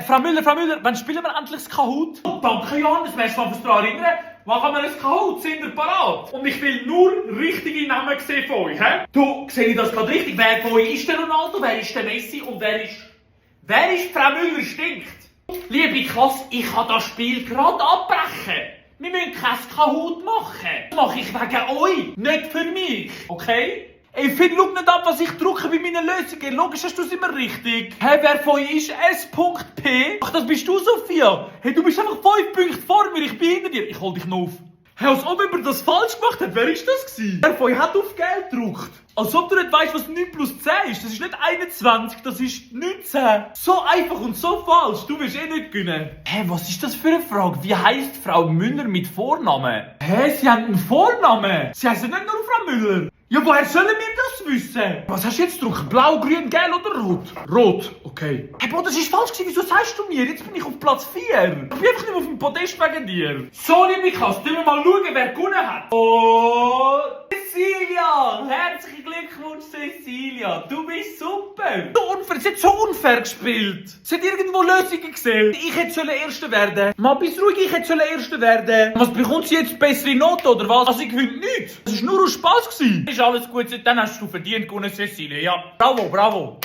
Frau Müller, wann spielen wir endlich das Kahoot? Oh, danke Johannes, wärst du mal daran erinnern? Machen wir ein Kahoot, sind wir parat? Und ich will nur richtige Namen sehen von euch, hä? Du, sehe ich das gerade richtig? Wer von euch ist der Ronaldo, wer ist der Messi und wer ist Frau Müller stinkt? Liebe Klasse, ich kann das Spiel gerade abbrechen. Wir müssen kein Kahoot machen. Das mache ich wegen euch, nicht für mich, okay? Ey, Finn, schau nicht ab, was ich drücke bei meinen Lösungen. Logisch hast du es immer richtig. Hey, wer von euch ist S.P? Ach, das bist du, Sophia. Hey, du bist einfach 5 Punkte vor mir. Ich bin hinter dir. Ich hol dich noch auf. Hey, als ob jemand das falsch gemacht hat. Wer ist das gewesen? Wer von euch hat auf Geld gedrückt? Als ob du nicht weißt, was 9 plus 10 ist. Das ist nicht 21, das ist 19. So einfach und so falsch. Du wirst eh nicht gewinnen. Hä, was ist das für eine Frage? Wie heisst Frau Müller mit Vornamen? Hä, sie haben einen Vornamen. Sie heißen nicht nur Frau Müller. Ja, woher sollen wir das wissen? Was hast du jetzt gedrückt? Blau, grün, gelb oder rot? Rot, okay. Hey, Bro, das ist falsch gewesen. Wieso sagst du mir? Jetzt bin ich auf Platz 4. Ich bin einfach nicht mehr auf dem Podest wegen dir. So, liebe Klasse, wir mal schauen, wer gewonnen hat. Oh, Cecilia! Herzlichen Glückwunsch, Cecilia. Du bist super. So unfair. Sie hat so unfair gespielt. Sie hat irgendwo Lösungen gesehen. Ich hätte Erster werden. Mal bist ruhig, ich hätte Erster werden. Was bekommt sie jetzt? Bessere Note oder was? Also ich gewinne nichts. Das war nur aus Spass gewesen. Ist alles gut, dann hast du verdient gewonnen, Cecilia. Ja, bravo, bravo.